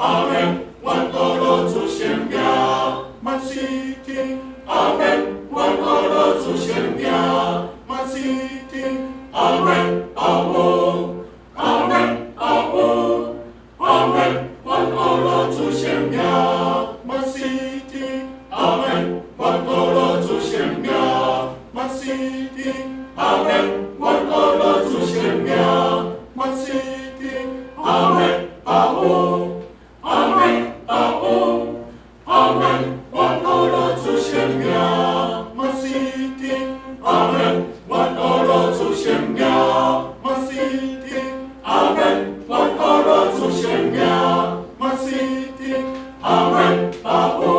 阿門，願阿羅主聖名，萬世天，阿門，願阿羅主聖名，萬世天，阿門，阿烏，阿門，阿烏，阿門，願阿羅主聖名，萬世天，阿門，願阿羅主聖名，萬世天，阿門，願阿羅主聖名，萬世天，阿門，阿烏，阿門，阿烏，阿門，願阿羅主聖名，萬世天，阿門，願阿羅主聖名，萬世天，阿門，願阿羅主聖名，萬世天，阿門，阿烏。